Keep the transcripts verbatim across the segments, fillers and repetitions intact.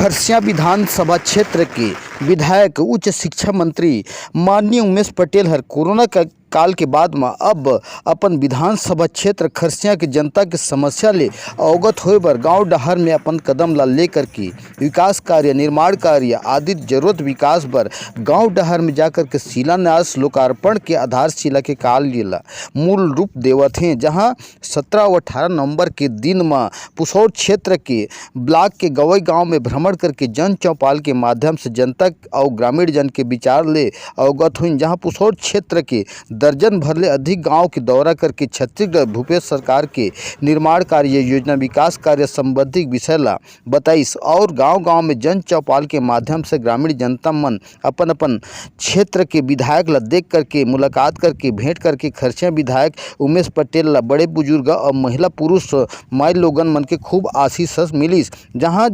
खरसिया विधानसभा क्षेत्र के विधायक उच्च शिक्षा मंत्री माननीय उमेश पटेल हर कोरोना का काल के बाद म अब अपन विधानसभा क्षेत्र खरसिया के जनता के समस्या ले अवगत होए बर गांव डहर में अपन कदम ला लेकर के विकास कार्य, निर्माण कार्य आदि जरूरत विकास बर गांव डहर में जाकर के शिलान्यास, लोकार्पण के आधारशिला के कार्य ला मूल रूप देवत हें, जहां सत्रह अउ अठारह नवंबर के दिन म पुसौर क्षेत्र के ब्लॉक के गवई गांव में भ्रमण करके जन चौपाल के माध्यम से जनता अउ ग्रामीण जन के विचार ले अवगत होइन, जहां पुसौर क्षेत्र के दर्जन भर ले अधिक गांव के दौरा करके छत्तीसगढ़ भूपेश सरकार के निर्माण कार्य योजना, विकास कार्य संबंधी विषय ला बताइस और गांव-गांव में जन चौपाल के माध्यम से ग्रामीण जनता मन अपन-अपन क्षेत्र के विधायक ला देख करके, मुलाकात करके, भेंट करके खरसिया विधायक उमेश पटेल ला बड़े बुजुर्ग और महिला पुरुष माई लोगन मन के खूब आशीष मिलिस। जहां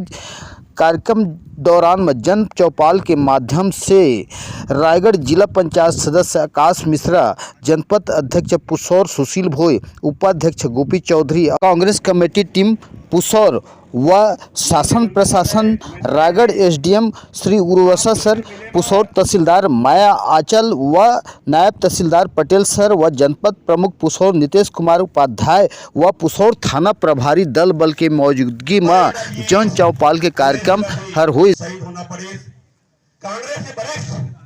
कार्यक्रम दौरान म जन चौपाल के माध्यम से रायगढ़ जिला पंचायत सदस्य आकाश मिश्रा, जनपद अध्यक्ष पुसौर सुशील भोई, उपाध्यक्ष गोपी चौधरी, कांग्रेस कमेटी टीम पुसौर व शासन प्रशासन, रायगढ़ एसडीएम श्री उर्वशा सर, पुसौर तहसीलदार माया आंचल व नायब तहसीलदार पटेल सर व जनपद प्रमुख पुसौर नितेश कुमार उपाध्याय व पुसौर थाना प्रभारी दल बल के मौजूदगी म जन चौपाल के कार्यक्रम हर होइस। शहीद होना पड़े। कांग्रेस के वरिष्ठ